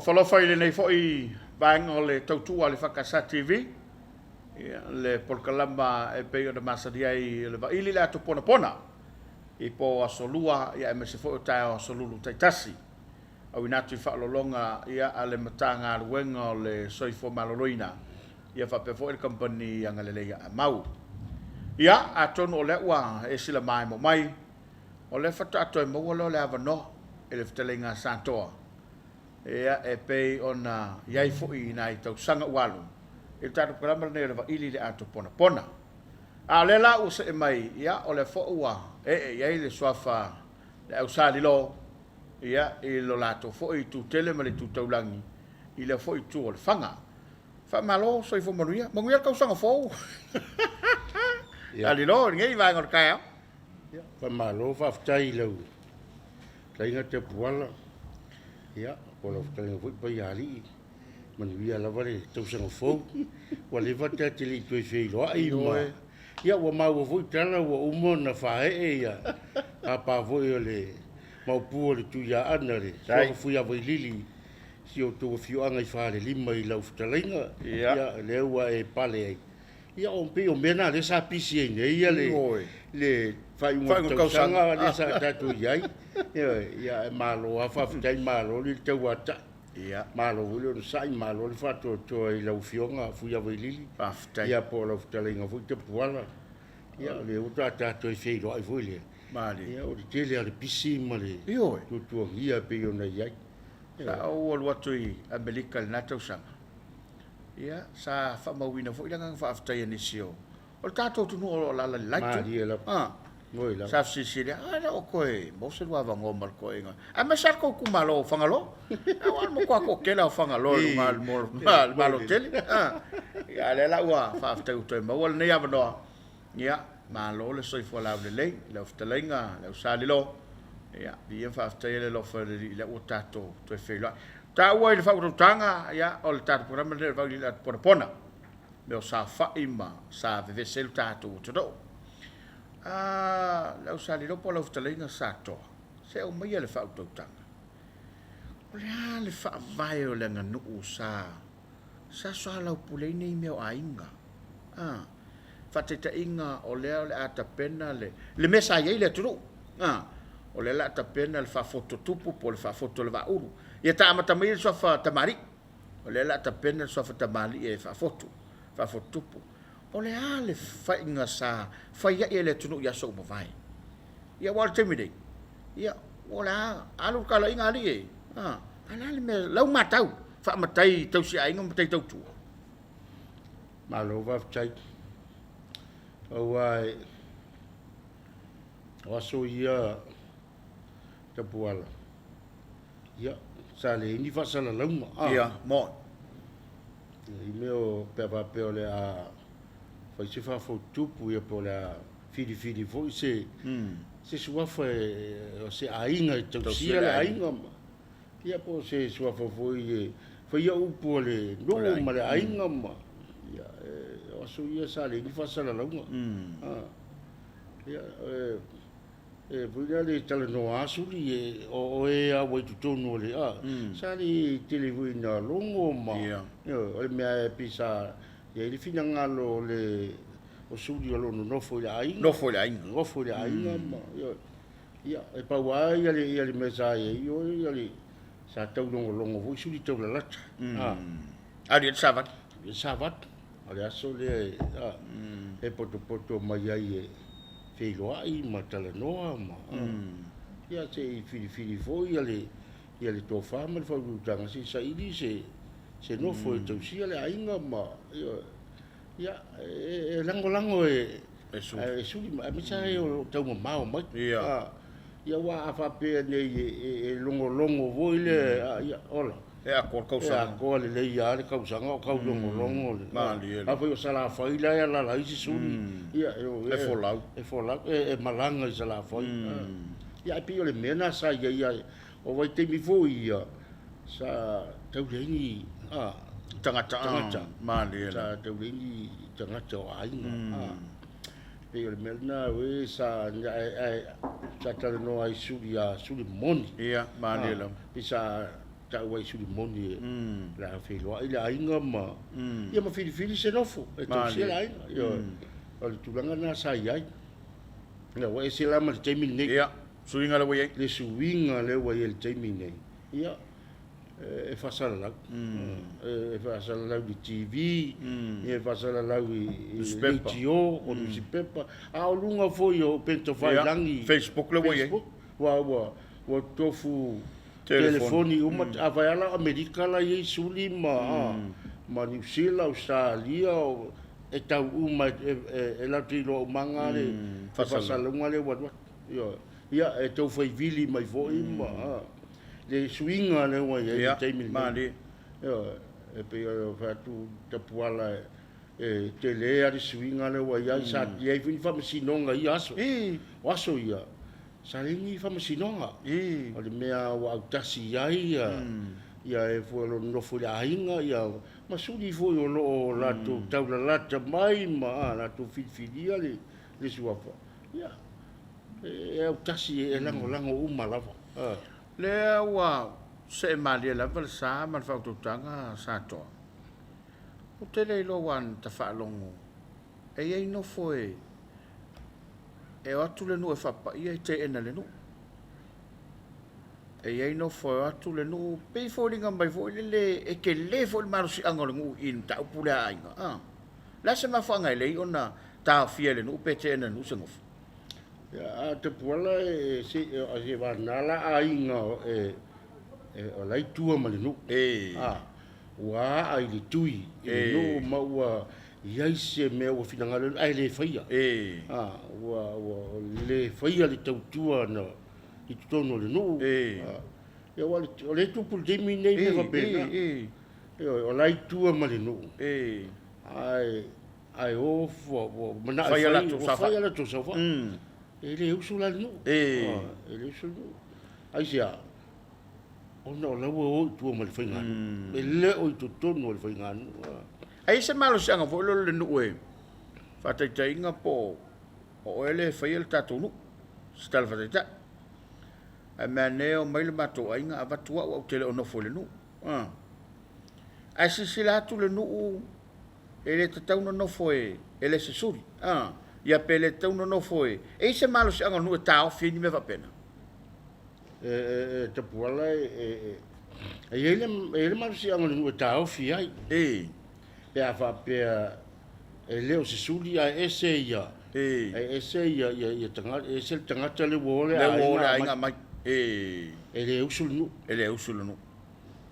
Ofo alofa i lenei foi vaega o le tautua a le EFKS TV, ia, le polokalama e pei ona masani ai o le vaili le ato ponapona i po aso lua, ia, aemaise foi o taeao aso lulu taitasi. Auina atu i faaaloaloga, ia, a le Matagaluega o le Soifua Maloloina, ia faapea foi le kamupani Agalelei Aamau. Ia, atonu o lea ua e silamaemo mai, o lea faatoa toe maua lea o le avanoa i le fetalaiga a Satoa, ia, e pei ona i ai foi i nai tausaga ua alu i le tatou polokalama lenei o le Vaili i le Ato Ponapona. A o lea la ua see mai, ia, o lea foi ua ee i ai le suafa le Ausalilo, ia, i lo latou foi itu tele ma le itu taulagi i lea foi itu o le faga. Faamalo, soifua manuia. Manuia le tausaga fou. Salilo i lenei vaega o le taeao. Faamalo, faafetai i lau fetalaiga Tapuala, ia, po o lau fetalaiga foi Paialii, manuia lava le tausaga fou. Ua leva ta te le i toe feiloai ma, ia, ua maua foi tala ua uma ona faaee ia papa foi o le maopu o le Tuiaana, le Suafa Fuiavailili, si o outou afioaga i Falelima i lau fetalaiga, ia, lea ua e pale ai. Ia, o pei o mea na lea sa pisi ai nei ia le le faaiuga o le tausaga lea sa tatou i ai. Ia, e malo lava, faafetai, malo le tauatai. Ia. Malo foi le onosai, malo le faatoatoa i lau Afioga Fuiavailili. Faafetai. Ia, po o lau fetalaiga foi Tapuala. Ia, o lea ua tatou toe feiloai foi lea. Malie. Ia, o le tele lava o le pisi ma le Ioe. tuatuagia e pei ona i ai. Sa ou alu atu i Amerika i lena tausaga. Ia, sa faamauina foi le agaga faafetai a nisi o o le tatou atunuu o lo o alaala i le la itu. Malie lava. Ah. Moi lava. Sa fesilisili, ah, e le o toe maua se lua avanoa ma le toeaina. Aemaise lava le tou itumalo o Fagaloa. Aua o le matua toatele lava o Fagaloa i luga o le Malo tele. Ah. Ia, a o lea la ua faafetai ua toe maua lenei avanoa. Ia, malo le soifua laulelei i lau fetalaiga le Ausalilo. Ia, viia ma faafetaia le alofa o le Alii lea ua tatou toe feiloai. Taua i le faautautaga, ia, o le tatou programa lenei o le Vailiili Atu Ponapona, mea o saofai ma sa vevese ai lo tatou atunuu. Ah, le Ausalilo po o lau fetalaiga Satoa, se aumaia le faautautaga. O le a le faavae o le aganuu sa sa soalaupule ai nei mea o aiga? Ah, faataitaiga o lea o le a tapena le, le mea sa i ai le atunuu, a, o lea o le a tapena le faafoto tupu po o le faafoto o le vaaulu. Ia ta amata mai le suafa tamalii, o lea o le a tapena le suafa tamalii e faafoto, faafoto tupu. O le a le faiga sa fai ai e le atunuu i aso ua mavae? Ia aua o le taimi nei, ia o le a alu le talaiga a alii e, a, a o le a le mea, lau matau, faamatai tausiaiga ma matai tautua? Malo faafetai. Aua o aso ia Tapuala, ia, sa leai ni faasalalauga. Ia, moni. I mea o, pe a faapea o le a fai se faafotutupu, ia po o le a filifili foi se, se suafa o se aiga e tausia le aiga ma, Ia po o se suafa foi e faia upu a le nuu ma le aiga ma, ia, o aso ia sa leai ni faasalalauga. Ia, e foi lea le talanoa a Suli, e, o oe lava ua i totonu o le, a, sa le tele foi ina logo ma, o le mea e pei sa i ai le finagalo o le, o Suli o lo o nonofo i le aiga. Nofo i le aiga. Nofo i le aiga ma, ioe. Ia, e pau lava ia le, ia le mea sa i ai, o ia le, sa taulogologo foi suli taulalata. Mm. Alu i ai le savali. Le savali. O le aso lea e, a, e potopoto mai ai e, feiloai ma talanoa ma, ia se i filifili foi ia le, ia le tofa ma le faautautaga se i saili se, se nofo e tausia le aiga ma, ioe. Ia, e lagolago e, e suli, aemaise lava e o lo o taumamao mai. Ia. Ia aua a faapea nei e logologo foi le, ia, ola. E atoa le tausaga. E atoa lelei lava le tausaga o tau logologo. Malie. Afai o Salafai la e alaala ai se suli, ia, e folau. E folau, e malaga i Salafai. Ia, ae pei o le mea lena sa i ai, o vaitaimi foi ia, Sa tau leai ni tagata, tagata. Malie. Sa tau leai ni tagata o aiga. Pei o le mea lena e sa ae sa talanoa ai suli a suli moni. Ia, malie lava. Pei sa tau ai suli moni e le a feiloai le aiga ma ia ma filifili se nofo e tausia le aiga. Ioe. O le tulaga lena sa i ai. Ia, ua ese la ma le taimi lenei. Ia, suiga lea ua i ai. Le suiga lea ua i ai i le taimi lenei. Ia, e faasalalau. E faasalalau i le TV, e faasalalau i leitio, o nusipepa, a o luga foi o upegatafailagi. Facebook lea ua i ai. Facebook, ua ua tofu telefoni uma. Afai lava la o Amerika la e i ai suli ma ma Niu Sila, Ausetalia, e tau uma e latou te iloa umaga le faasalalauga lea ua alu atu. Ioe. Ia, e tau fai vili mai foi ma le suiga lea ua i ai i le taimi lenei. Ioe, e pei ona fai atu Tapuala e tele lava le suiga lea ua i ai. Sa i ai foi ni faamasinoga i ia aso. O aso ia, sa leai ni faamasinoga. O le mea ua autasi i ai ia e foi o lo o nonofo i le aiga, ia ma suli foi o lo o latou taulalata mai ma latou filifilia le suafa. Ia, e autasi, e lagolago uma lava. Lea ua see malie lava le sa ma le faautautaga Satoa. Ou te le iloa aua na ta faalogo e i ai nofo e e o atu le nuu e faapaia e teena e le nuu. E i ai nofo e o atu le nuu pei e foliga mai foi lele e tele foi le malosiaga o le nuu i le mataupu lea a aiga. A. Le a se mafuaaga e leai ona taofia e le nuu pe teena e le nuu se nofo? Ia, a Tapuala e se e vana la aiga e o la e i tua ma le nuu. E. A, ua aa i le tui i le nuu ma ua i ai se mea ua finagalo ai ae le faia. E. A, ua le faia le tautua na i totonu o le nuu. E. A, ia aua o lea e tupu i le taimi lenei mea faapena. E. Ioe, o la e i tua ma le nuu. E. Ae ae o ua manao e fai, ua fai a latou saofai. E le usu la le nuu. E le usu le nuu. Aisea? Ona o la ua o i tua ma le faiganuu. E le o i totonu o le faiganuu. Ae i ai se malosiaga foi lea o le nuu e faataitaiga po o oe lea e faia le tatou nuu, se tala faataitai. Ae meaane omai le matou aiga avatu au, au te le o nofo i le nuu. Ae silasila atu le nuu e le tatau ona nofo e le se suli, a, ia pe le tatau ona nofo e, e i ai se malosiaga o le nuu e taofi ai ni mea faapena? E Tapuala e i ai le malosiaga o le nuu e taofi ai. E. Pe a faapea e le o se suli ae ese ia, E. e ese ia, ia tagata, e ese le tagata lea ua o le aiga mai. E. E le usu le nuu. E le usu le nuu.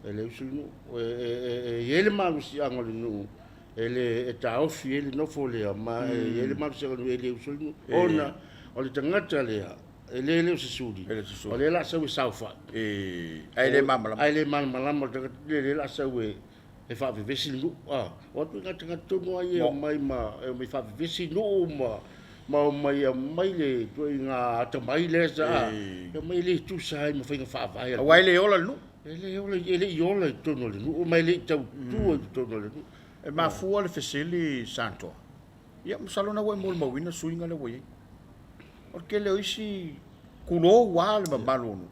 E le usu le nuu. E i ai le malosiaga o le nuu e le e taofi ai le nofo lea, ma e i ai le malosiaga o le nuu e le usu ai le nuu. Ona o le tagata lea, e le le o se suli, o lea o le a sau e saofai. Ae le malamalama. Ae le malamalama le tagata lea, lea o le a sau e faavevesi le nuu. O atu i nai tagata tonu lava ia e omai ma e omai faavevesi nuu ma ma omai e aumai le ituaiga atamai lea sa e omai e le tusa ai ma faiga faavae a le Aua e le ola le nuu. E le ola, e le i ola i totonu o le nuu ma e le i tautua i totonu o le nuu. E mafua le fesili Santoa. Ia masalo na ua e molimauina le suiga lea ua i ai. O le tele o isi tulou lava le mamalu o nuu.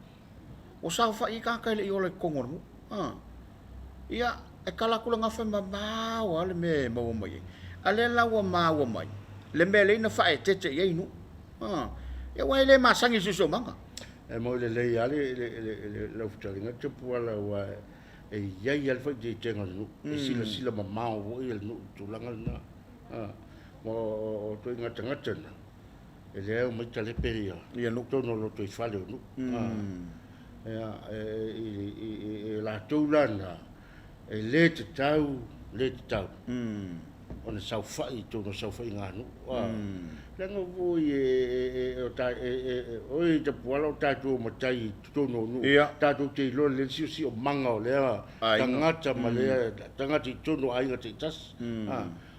Ua saofai ai tagata e le i ola i totonu o le nuu. Ia, e tala atu le gafa e mamao lava le mea e maua mai ai. A lea la ua maua mai le mea lea na faaeteete i ai nuu. Ia aua e le masani i le siosiomaga. E moni lelei lava lau fetalaiga Tapuala aua e i ai lava le faaeteetega o le nuu. E silasila mamao foi le nuu i le tulaga lena. Ma o ituaiga tagata na. E leai o mai talepe ia Ia nuu. Totonu o lotoifale o nuu. Ia, e latou la na, e le tatau, le tatau ona saofai i totonu o saofaiga a nuu. Leaga foi o e Tapuala o tatou matai i totonu o nuu, tatou te iloa lelei le siosiomaga o lea tagata ma lea tagata i totonu o aiga taitasi.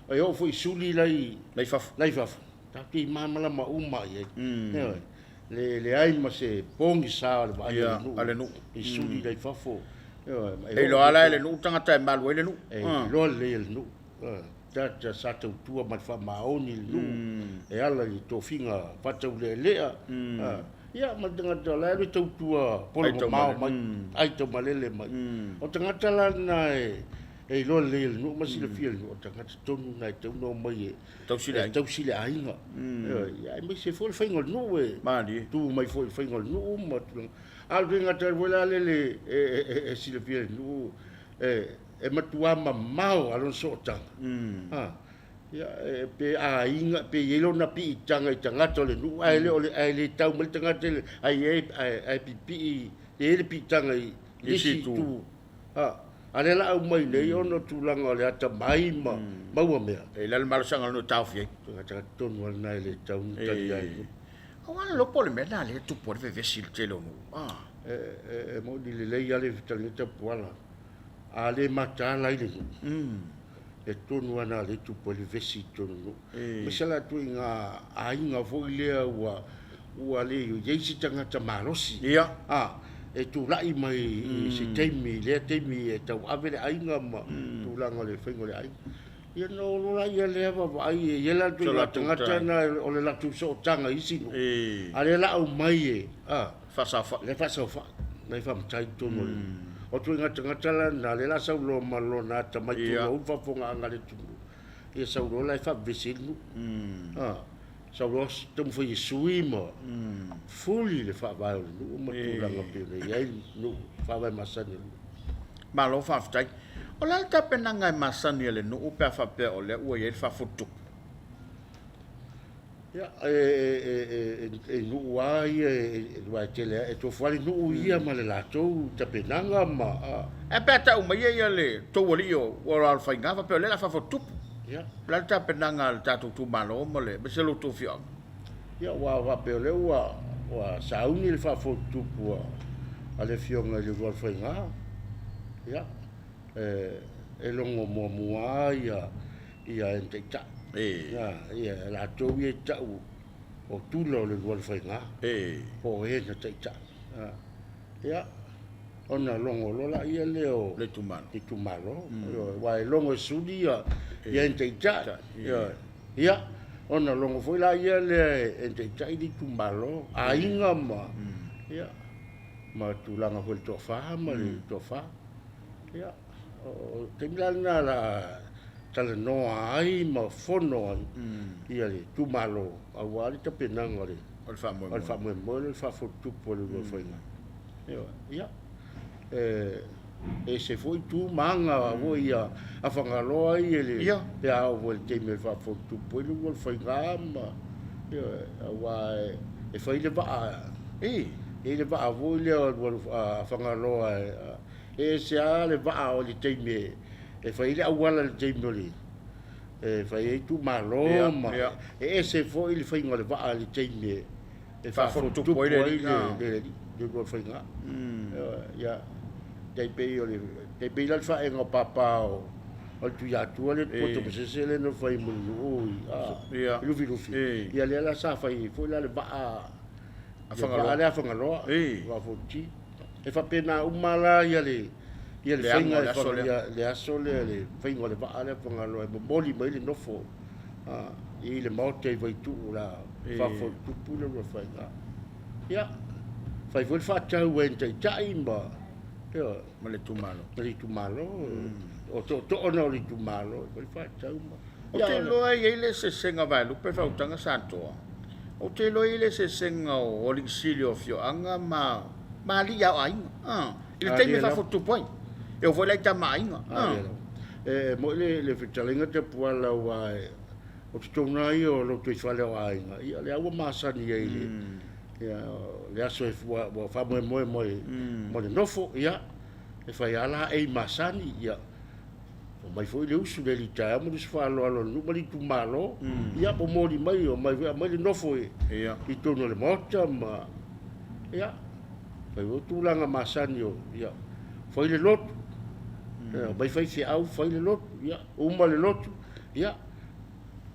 E oo foi i suli la i fafo. La i fafo, tatou te malamalama uma i ai. Ioe. Le leai ma se pogisa o le vaai a le nuu i suli la i fafo. Ioe. E iloa la e le nuu tagata e malu ai le nuu. E iloa lelei e le nuu. Tagata sa tautua ma le faamaoni i le nuu e ala i tofiga faataulealea. Ia ma le tagata o la e alu e tautua polo mamao mai, aitaumalele mai. O tagata la na e iloa lelei e le nuu ma silafia e le nuu, o tagata tonu na e tatau ona omai e tausi le aiga. Tausi le aiga. Ioe, aemaise foi le faiga o le nuu e Malie. tu mai foi i le faiga o le nuu ma tulaga. A o le tagata foi la lele e silafia e le nuu, e matua mamao a lona sootaga. Ia, pe aiga, pe i ai lona piitaga i tagata o le nuu, ae le o le, ae le tau mai le tagata i le, ae, ae pipii, e i ai le piitaga i isi itu. A lea la aumai nei ona o tulaga o le atamai ma maua mea. E i ai le malosiaga o le nuu e taofi ai. Tagata tonu lava lena e le tatau ona talia ai. Aua le lopo o le mea lena lea e tupu ai le vevesi i le tele o nuu. E moni lelei lava le fetalaiga Tapuala, a le mataala ai le nuu, e tonu lava lena lea e tupu ai le vevesi i totonu o nuu. Aemaise la ituaiga aiga foi lea ua ua le i ai se tagata malosi e tulai mai i se taimi, i lea taimi e tauave le aiga ma tulaga o le faiga o le aiga. Ia ona o loa lea lea vaavaai e i ai la ituaiga tagata na o le latou sootaga i isi nuu, a o lea la aumai e faasaofai, lea faasaofai, lea faamatai i totonu o le O ituaiga tagata la na, lea la sau loa ma lona atamai tulou le faafofogaaga a le atunuu, ia sau loa la e faavevesi ai le nuu. Sau loa taumafai e sui ma fuli le faavae o le nuu ma tulaga pei ona i ai le nuu faavae masani o le nuu. Malo faafetai. O le a le tapenaga e masani a le nuu pe a faapea o lea ua i ai le faafotutupu? Ia, e nuu lava ia, aua e tele lava, e tofu lava le nuu ia ma le latou tapenaga ma. Ae pe a tau mai ia le tou alii o Aloalofaiga faapea o lea o le a faafotutupu. Ia. O le a le tapenaga a le tatou itumalo ma le aemaise lo outou afioaga? Ia, aua faapea o lea ua ua sauni le faafotutupu a le afioga i le Ulualofaiga. Ia, e logo muamua lava ia ia e taitai. Ia, ia latou ia e tau o tula o le Ulualofaiga. Po o e na taitai. Ia, ona logo loa laia lea o le itumalo. Itumalo. Aua e logo e suli ia ia e taitai. Ia, ona logo foi laia lea e taitai le itumalo, aiga ma ia ma tulaga foi le toafa ma le toafa. Ia, o taimi la lena la talanoa ai ma fono ai ia le itumalo aua le tapenaga o le o le faamoemoe o le faafotutupu o le Ulualofaiga. Ia, e ese foi tu ma aga foi a Fagaloa ia le pe a oo foi i le taimi e faafotutupu ai le Ulualofaiga ma aua e fai le vaa, e i ai le vaa foi lea a Fagaloa e ese lava le vaa o le taimi e fai ai le auala i le taimi o le e fai ai itumalo ma e ese foi le faiga o le vaa i le taimi e faafotutupu ai le Ulualofaiga. Ia, tai pei o le tai pei la le faaega o papa o le Tuiatua lea e poto masese lea na fai i Mulinuu i Lufilufi. Ia lea la sa fai ai foi la le vaa a Fagaloa. Lea a Fagaloa, vaa fonoti. E faapena uma la ia le ia le faiga le aso lea le faiga o le vaa lea a Fagaloa e momoli mai le nofo i le maota i Vaituu la faafotutupu le Ulualofaiga. Ia, fai foi le faatau e taitai ma ma le itumalo. Ma le itumalo. O tootoo na o le itumalo, fai le faatau ma. Ou te iloa e i ai le eseesega Vaelupe Fautaga Satoa. Ou te iloa e i ai le eseesega o alii sili o afioaga ma ma alii o aiga. I le taimi e faafotutupu ai. E oo foi la i tama aiga. E moi le fetalaiga Tapuala aua O totonu lava ia o lotoifale o aiga, ia lea ua masani ai i le, ia, le aso e ua faamoemoe mo le nofo, ia, e fai lava laei masani, ia, omai foi le usu le alii taeao ma le usu faaaloalo a le nuu ma le itumalo, ia, momoli mai, omai foi aumai le nofo i totonu o le maota ma, ia, fai foi tulaga masani o, ia, fai le lotu, omai faifeau fai le lotu, ia, uma le lotu, ia,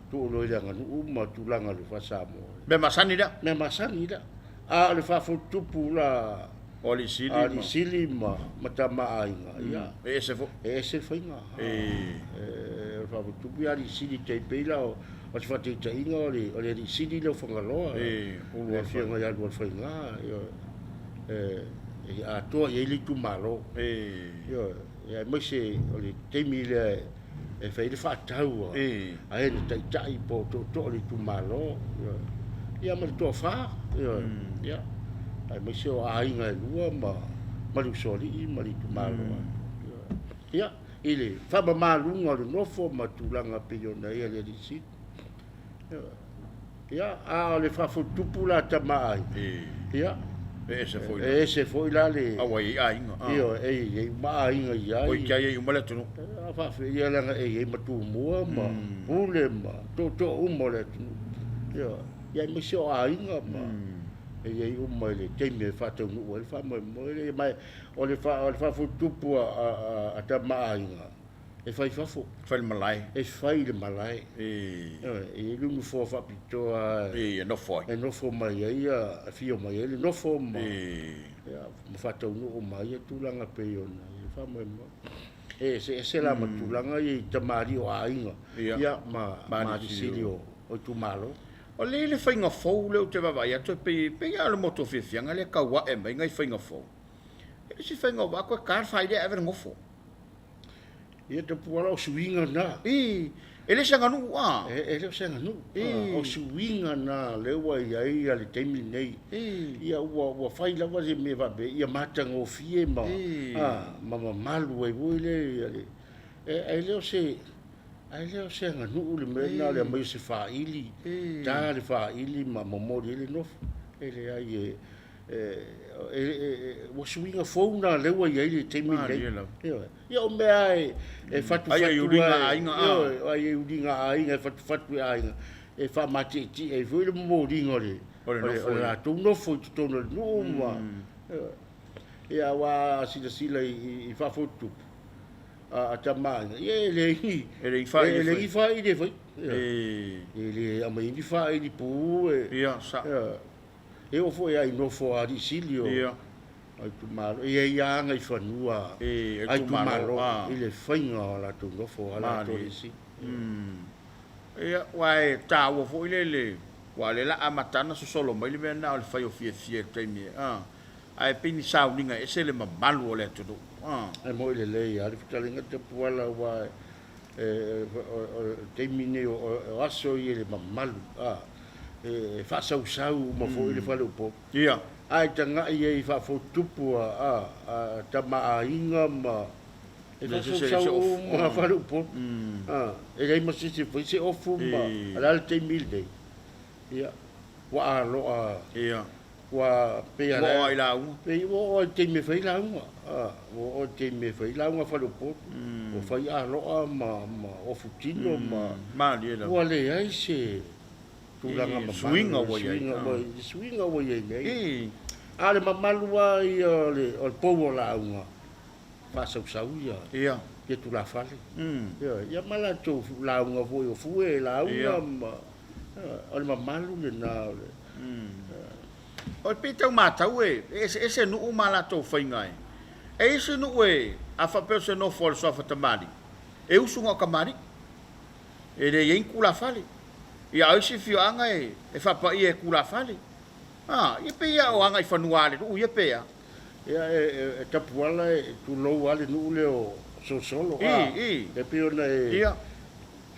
tuu loa i le aganuu ma tulaga o le faa-Samoa. Mea masani lea. Mea masani lea. A o le faafotutupu la o alii sili, alii sili ma tama aiga, ia. E ese foi. E ese le faiga. O le faafotutupu ia alii sili tai pei la o se faataitaiga o le alii sili lea o Fagaloa. Le afioga ia Lualefaiga, e atoa i ai le itumalo. Ioe, aemaise o le taimi lea e fai ai le faatau a e na taitai po o tootoo o le itumalo, ia ma le toafa, ia, aemaise o aiga e lua ma le usoalii ma le itumalo. Ia, i le faamamaluga o le nofo ma tulaga pei ona i ai le alii sili. Ia, a o le faafotutupu la a tama aiga, ia, E ese foi e ese foi la le A ua i ai aiga. Ioe, e i ai uma aiga i ai. Oi kia i ai uma le atunuu. A faafetai ia leaga e i ai ma Tumua ma Pule ma tootoo uma o le atunuu. Ioe, ia aemaise o aiga ma e i ai uma i le taimi e faataunuu ai le faamoemoe lea. Ma o le faafotutupu a tama aiga, e fai i fafo. Fai i le malae. E fai i le malae. E i ai le nofoa faapitoa e nofo ai. E nofo mai ai, afio mai ai le nofo ma, ia, ma faataunuu mai ia tulaga pei ona i ai faamoemoe. E eseese la ma tulaga ia i tamalii o aiga, ia, ma alii sili o itumalo. O le le faiga fou lea ou te vaavaai atu e pei, pei lava o le motu o fiafiaga lea e tau ae mai nai faiga fou. E le isi faiga o vaai atu e ta le failea ae ave le nofo. Ia Tapuala, o suiga na. I, e le o se aganuu a? E le o se aganuu. O suiga na lea ua i ai ia le taimi lenei. Ia ua fai lava se mea faapea ia matagofie ma ma mamalu ai foi le ia le e le o se ae le o se aganuu le mea lena o le aumai o se faili, ta le faili ma momoli ai le nofo. E leai e ua suiga fou na lea ua i ai le taimi lenei. Ia o mea e fatufatu ai uliga aiga, ioe, ai uliga aiga e fatufatu i aiga e faamatietie ai foi le momoliga o le latou nofo i totonu o le nuu ma ia aua a silasila i faafotutupu a tama aiga, ia e leai ni faili e fai. E le aumai ni faili pu e. Ia, sao. E oo foi lava i nofo a alii sili o itumalo, e i ai lava agaifanua a itumalo i le faiga o latou nofo a latou alii sili. Ia, aua e taua foi le, aua o lea o le a amata ona sosolo mai le mea lena o le fai o fiafia i le taimi e, ae pei ni sauniga e ese le mamalu o le atunuu. E moi lelei lava le fetalaiga Tapuala aua o le taimi lenei o aso ia i le mamalu, e faasausau uma foi le faleupolu. Ia. Ae tagai ai i faafotutupu a tama aiga ma e faasausau uma faleupolu. E leai ma se isi e fai se ofu ma o le a le taimi lenei? Ia, ua aloa. Ia. Ua pei a. Ua oo i lauga. Pei ua oo i le taimi e fai lauga. Ua oo i le taimi e fai lauga faleupolu. Ua fai aloa ma ofu tino ma. Malie lava. Ua leai se tulaga mamalu. Suiga ua i ai. Le suiga ua i ai nei. A o le mamalu lava ia o le pou o lauga, faasausau ia. Ia. Ia tulafale. Ia ma latou lauga foi o fue lauga ma. O le mamalu lena o le. O le pei tau matau e eseese nuu ma latou faiga e. E i ai se nuu e, a faapea o se nofo a le suafa tamalii, e usu na o tamalii. E le i ai ni tulafale. Ia a o isi afioaga e faapaia e tulafale. A, ia pei lava o agaifanua a le nuu ia pe a? Ia e tapuala e tulou lava le nuu lea o Solosolo. I, i. E pei ona e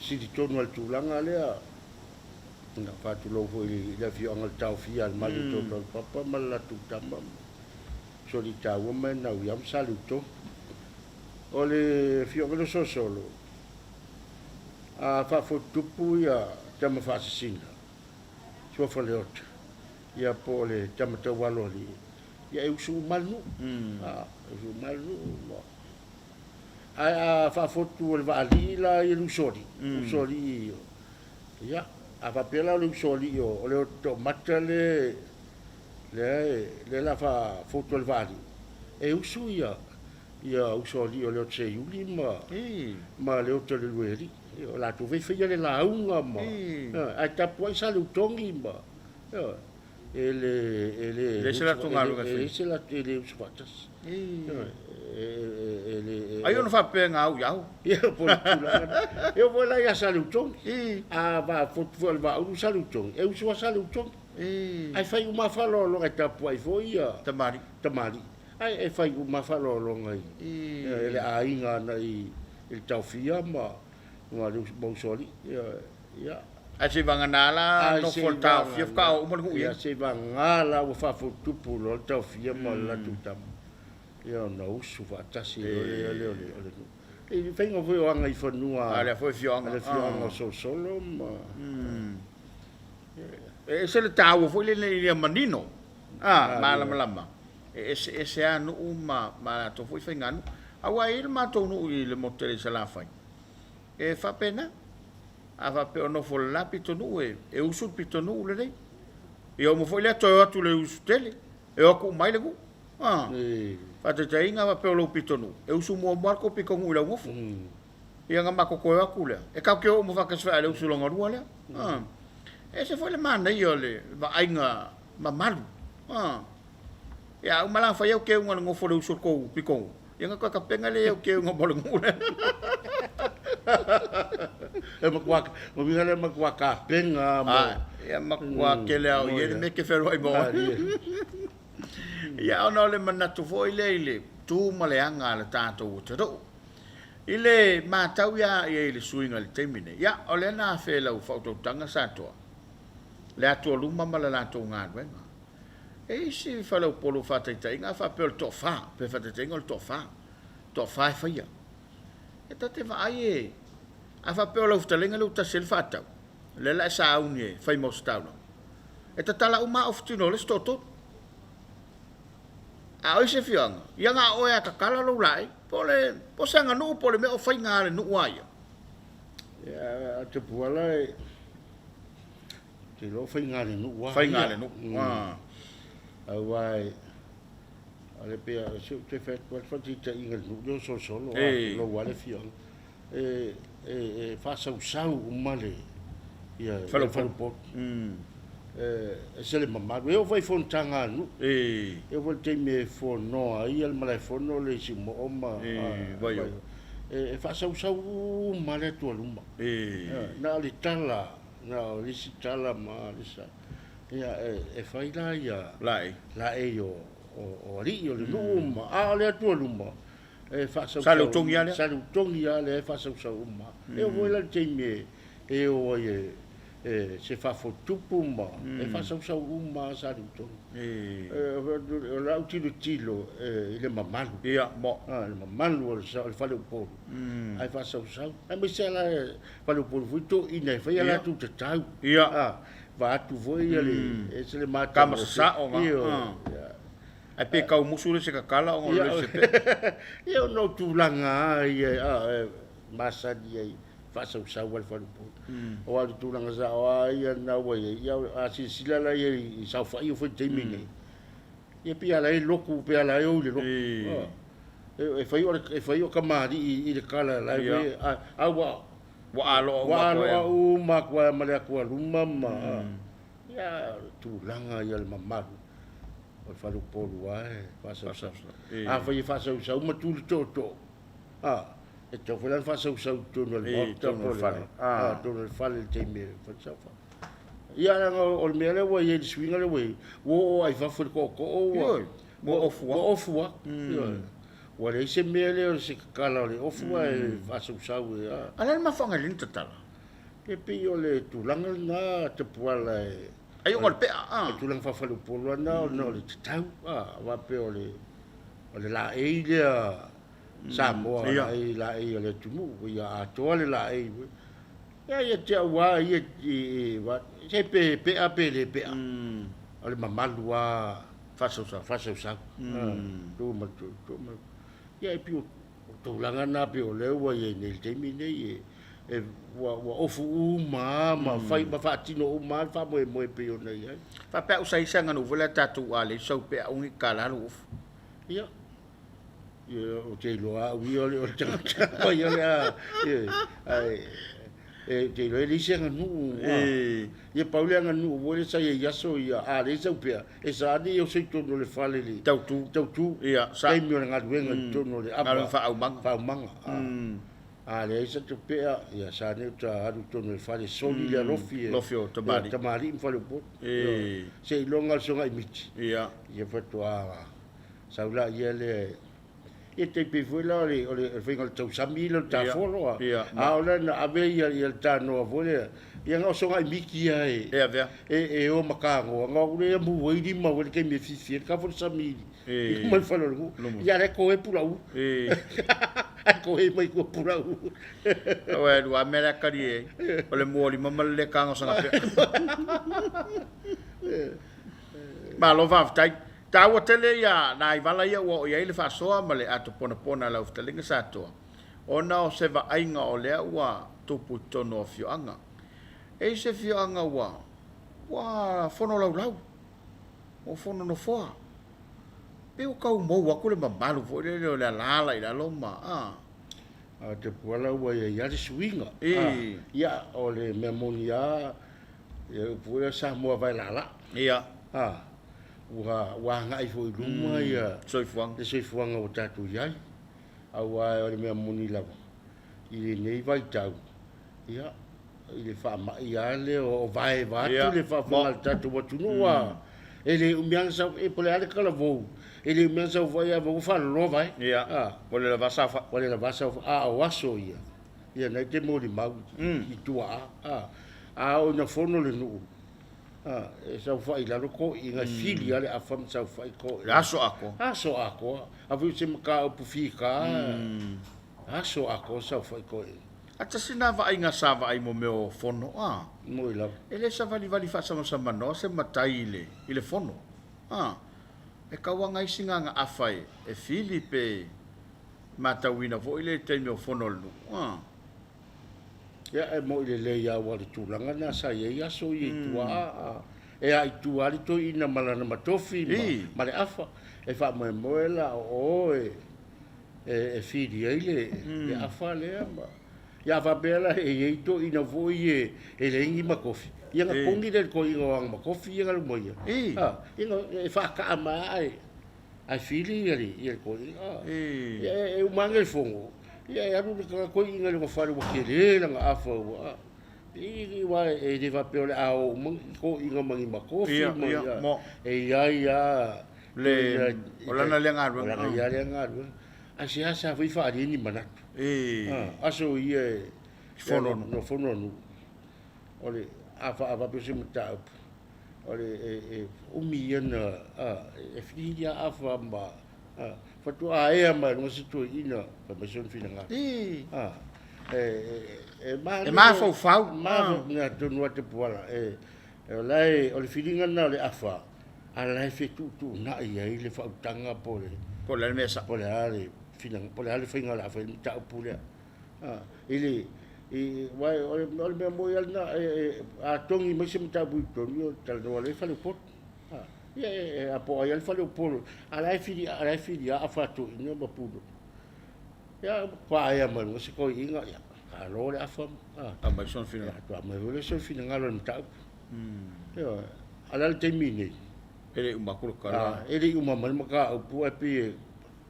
sili tonu lava i le tulaga lea. Na faatulou foi i le afioaga o le Taofia a le Malu o Papa ma le latou tama, Solitaua ma Enauia ma Saleutonu. O le afioaga lea o Solosolo, a faafotutupu ia tama faasasina, suafa Leota, ia po o le tama taualo alii, ia e usu uma lava le nuu. A, e usu uma lava le nuu ma Ae a faafotu o le vaalii la ia le usoalii, usoalii ia, a faapea la o le usoalii o le toamata le lea e lea la faafotu e le vaalii, e usu ia ia usoalii o le Seiuli ma ma le le Luealii. O latou foi e faia le lauga ma ae tapuai Saleutogi ma e le e le leai se latou galuega e faia. E leai se latou, e le usu faatasi. E le Ai ona faapea na au i au. Ia po o le tulaga lena. E oo foi la ia Saleutogi, a faafotu foi o le Vaaulu Saleutogi, e usu lava Saleutogi. Ae fai uma lava faaaloaloga e tapuai foi ia tamalii. Tamalii. Ae e fai uma lava faaaloaloga i e le aiga agai i le taofia ma ma usoalii. Ia. Ae seivagana la nofo le taofia faatoa oo uma le nuu i ai. Ia seivagana la ua faafotutupu loa le taofia ma le latou tama, ia ona usu faatasi loa lea o le nuu. I le faiga foi o agaifanua a le afioaga, a le afioaga o Solosolo ma. E ese le taua foi lenei ia manino, a malamalama. E eseese lava nuu ma latou foi faiganuu. Aua e i ai le matou nuu i le motu tele i Salafai, E faapena, a faapea o nofo i le la pitonuu e usu le pitonuu lenei. Ia uma foi lea toe o atu i le usu tele, e o atu uma ai le nuu. A, faataitaiga a faapea o lou pitonuu, e usu muamua lava le tou pitonuu i le augofo. Ia ona matou toe o atu lea, e tatou te o uma faatasi foi lava i le usu lona lua lea. A, e ese foi le manaia o le vaaiga mamalu. A, ia a uma la ona fai au keuga i le nofo a le usu o le tou pitonuu, Ia ona toe tapena lea o keuga mo le nuu lea. E matua, o uiga lea e matua tapena mo. Ah, ia matua tele lava o i ai le mea e te fealuai ma oe. Ia ona o le manatu foi lea i le tu ma le aga a le tatou atunuu. I le matau ia i ai le suiga i le taimi nei, ia o lea na afe e lau faautautaga Satoa le atualuma ma le latou galuega. E i ai isi faleupolu faataitaiga a faapea o le toafa, pe faataitaiga o le toafa, toafa e faia. E ta te vaai e, a faapea o lau fetalaiga lea ua tasi ai le faatau, lea la e sauni e fai ma ositaulaga, e tatala uma lava ofutino o le isi toatolu. A o isi afioaga, ia na o oe lava e tatala lou laei, po o le, po o se aganuu po o le mea o faiga a le nuu lava ia. Ia, a Tapuala e, Ou te iloa o faiga a le nuu lava ia. Faiga a le nuu, aa. Aua o le pei o se ou te fai atu ai le faataitaiga i le nuu lea o Solosolo, tulou lava le afioaga, e faasausau uma le faleupolu. E ese le mamalu. E oo foi i fonotaga a nuu. E oo foi i le taimi e fonoa ai le malaefono le isi moo ma Vaioe. E faasausau uma lava le atualuma. Na o le tala Na o le isi tala ma le isi ia e fai la ia laei laei o o alii o le nuu ma a o le atualuma e faasausau Saleutogi lava lea. Saleutogi lava lea e faasausau uma. E oo foi la i le taimi e o ai e se faafotutupu ma e faasausau uma lava Saleutogi. O lau tilotilo i le mamalu. Ia, mo. Le mamalu o le faleupolu ae faasausau. Aemaise lava la faleupolu foi toeaiina e fai a latou tatau. Ia. Vaeatu foi le e ese le Tama sasao na. Ae pe tau musu le isi tatala ona o le isi pea. Ia ona o tulaga lava ia e masani ai faasausau ai le faleupolu. Aua o le tulaga sao lava ia lena ua i ai, ia a silasila la i ai i saofaiga foi i le taimi lenei, ia pei lava la e lotu, pei lava la e o i le lotu. E fai o e fai o kamalii i le kala la e a ua ua aloa uma ua aloa uma atu lava ma le atualuma ma ia tulaga ia le mamalu o le faleupolu lava e faasausau. Afai e faasausau ma tu le tootoo, a e tatau foi la ona faasausau i totonu o le maota po o le totonu o le fale i le taimi e fai saofai. Ia leaga o le mea lea ua i ai le suiga lea ua i ai, ua oo lava i fafo i le tootoo ua Ua ofu lava. Ua ofu lava. Ioe. Ua leai se mea lea o se tatala o le ofu ae faasausau e a. A o le a le mafuaaga e lelei ona tatala? E pei o le tulaga lena Tapuala e. Ai ona o le pea a. O le tulaga faafaleupolu lava lena ona o le tatau a faapea o le o le laei lea Samoa laei laei a le atunuu ia atoa le laei. Ia ia te au lava ia i se pe pea pe le pea. O le mamalu lava faasausau. Faasausau. Tu ma tu, tu ma. Ia e pei o tulaga na pei o lea ua i ai nei i le taimi nei e ua ua ofu uma lava ma fai ma faatino uma lava le faamoemoe e pei ona i ai. Faapea au sa i ai se aganuu foi lea tatou a leai sau pea umi tala lou ofu. Ia, ia ou te iloa au ia o le tagata mai o le a, ae ou te iloa e leai se aganuu. Ia pau le aganuu foi lea sa i ai i aso ia, a leai sau pea, e sa ane ia oso i totonu o le fale le tautu, tautu, ia, sa taimi o le galuega i totonu o le ava, galuega faaaumaga, faaumaga. A leai sa pea, ia sa ane uta alu i totonu o le fale, soli le alofi e lofi o tamalii, tamalii ma faleupolu. Seiloga le sogai miti. Ia. Ia faatoa sau laia lea. Ia tai pei foi la o le o le faiga o le tausami lea o le tafolo a. A o lea na ave ia ia le tanoa foi lea. Ia na o sogai miti lava e e avea. E o ma tagoa. Na o lea mu ai lima foi le taimi e fifi ai le kava o le sami i luma o le fale o le nuu. Ia lea koe pulauu. Ae koe mai tua pulauu. Aua e lua mea la e kali ai. O le mua o lima ma le le tagosaga pea. Malo faafetai. Taua tele ia nai vala ia ua oo i ai le faasoa ma le ato ponapona a lau fetalaiga Satoa, ona o se vaaiga o lea ua tupu i totonu o afioaga. E i se afioaga ua ua fono laulau, ua fono nofoa, pei ua tau mou atu le mamalu foi lele o le alaala i lalo ma a. A o Tapuala ua i ai lava le suiga. Ia, o le mea moni lava, ia le upu foi lea Samoa vaelala. Ia. A, ua, ua agai foi i luma ia soifuaga. Le soifuaga ua tatou i ai. Aua o le mea moni lava, i lenei vaitau, ia, i le faamai lava lea o vae vaeatu le faafofoga a le tatou atunuu, a, e le umi lava ona sau, e po o le a le talavou, e le umi lava ona saofai ae ua faaloloa vae. Ia, ua le lava saofai. Ua le lava saofai. A o aso ia, ia na e te molimau i tuaa, a, a oo ina fono le nuu, a, e saofai i lalo toeaiina, e fili lava le afa ma saofai toeaiina. Le aso atoa. Aso atoa. A foi o se mataupu fita, aso atoa saofai toeaiina. A tasi lena vaaiga sa vaai mo mea o fono, a. Moi lava. E le savalivali faasamasamanoa se matai i le, i le fono, a. E tau aga ai sina gaafa e, e fili pe matauina foi le taimi o fono a le nuu, a. Ia, e moi lelei lava aua o le tulaga lena sa i ai aso ia i tua, a. E a i tua lava le toeaina ma lana matofi ma, ma le afa. E faamoemoe la o o e. e fili ai le afa lea ma ia a faapea la e i ai toeaiina foi e e leai ni matofi, ia na togi lea e le toeaina o ana matofi ia na luma ia, a ia na e faataa mai lava ae ae fili ia le ia le toeaina a. Ia e uma ane le fono, ia e alu le tagata toeaina i lona fale ua tele lana afa ua a. Aua e le faapea o le a o uma ni toeaiina ma ni matofi ma ia, e i ai lava Le, o lana lea galuega. O lana ia lea galuega. Ae seasea foi faaalia ni manatu. Aso ia e fono a nuu. No fono a nuu. O le, a faapea se mataupu, o le e umi ia na, e fili lava afa ma, faatoa ea mai luga se toeaina fai mai sona finagalo. E mafaufau. Mea tonu lava Tapuala. O la e, o le filiga lena o le afa, a la e fetuutuunai ai le faautaga po o le. Po o le a le mea sao. Po o le a le finagalo, po o le a le faiga o le a fai ai le mataupu lea. I le, i, aua o le mea moni lava lena, a togi mai se mataupu i totonu, ia ona talanoa loa i faleupolu. Ia e a po o ai lava le faleupolu, a o la e fili, a la e fili lava afa a toeaiina ma pule. Ia, faaea mai luga se toeaina, ia, malo le afa. Aumai sona finagalo. Ia, faatoa aumai foi lea sona finagalo i le mataupu. Ioe. A o le a le taimi nei? E le i uma atu le tala. E le i uma mai le mataupu ae pei e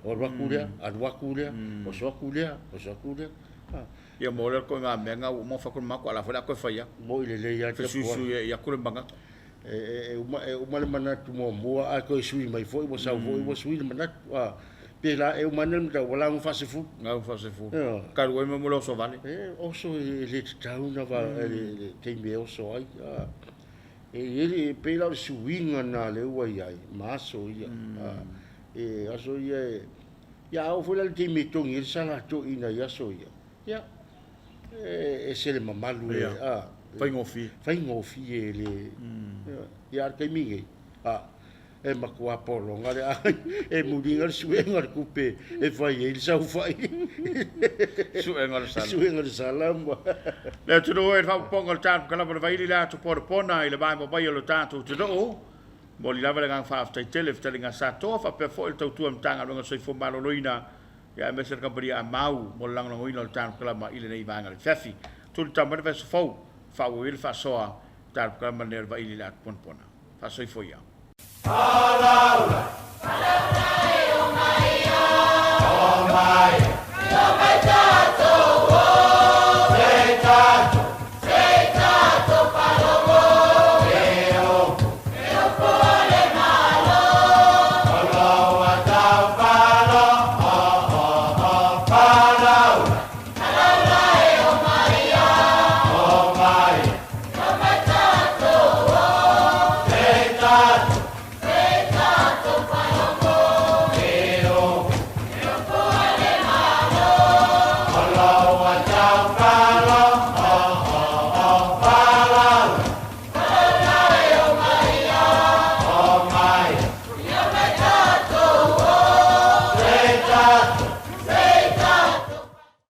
alu atu lea, alu atu lea, oso atu lea, oso atu lea. Ia mo lea ituaiga mea na ua uma ona fai atu le matou, a o la foi o le a toe fai atu. Moi lelei lava. Fesuisui atu le manatu. E uma, e uma le manatu muamua ae toe sui mai foi, ua sau foi ua sui le manatu. Pela e uma ane le mataupu, ua lauga faasefulu. Lauga faasefulu. Talu ai ma mo le oso vale. E oso e le tatau na va, le taimi e oso ai. E i ai, e pei la o le suiga na lea ua i ai ma aso ia. E aso ia e, ia a oo foi la i le taimi e togi ai le sala a toeaiina i aso ia, ia. E ese le mamalu e, a. Faigofie. Faigofie le, ia a o le taimi lenei, a, e matua pologa le aiga, e muliga le suega o le tupe e fai ai le saofai. Suega o le sala. Suega o le sala ma. Le atunuu e, le faaopoopoga o le tatou kalama o le vaili le ato ponapona i le vaega mai o le tatou atunuu. Momoli lava le agaga faafetai tele i Fetalaiga Satoa faapea foi le tautua Matagaluega o le Soifua Maloloina ia aemaise le kamupani a Mau mo le lagolagoina o le tatou kalama i lenei vaega o le afiafi. Tulitau mai le vaiaso fou e faaauau ai le faasoa i le tatou kalama lenei o le vaili i le ato ponapona. Faasoifua ia.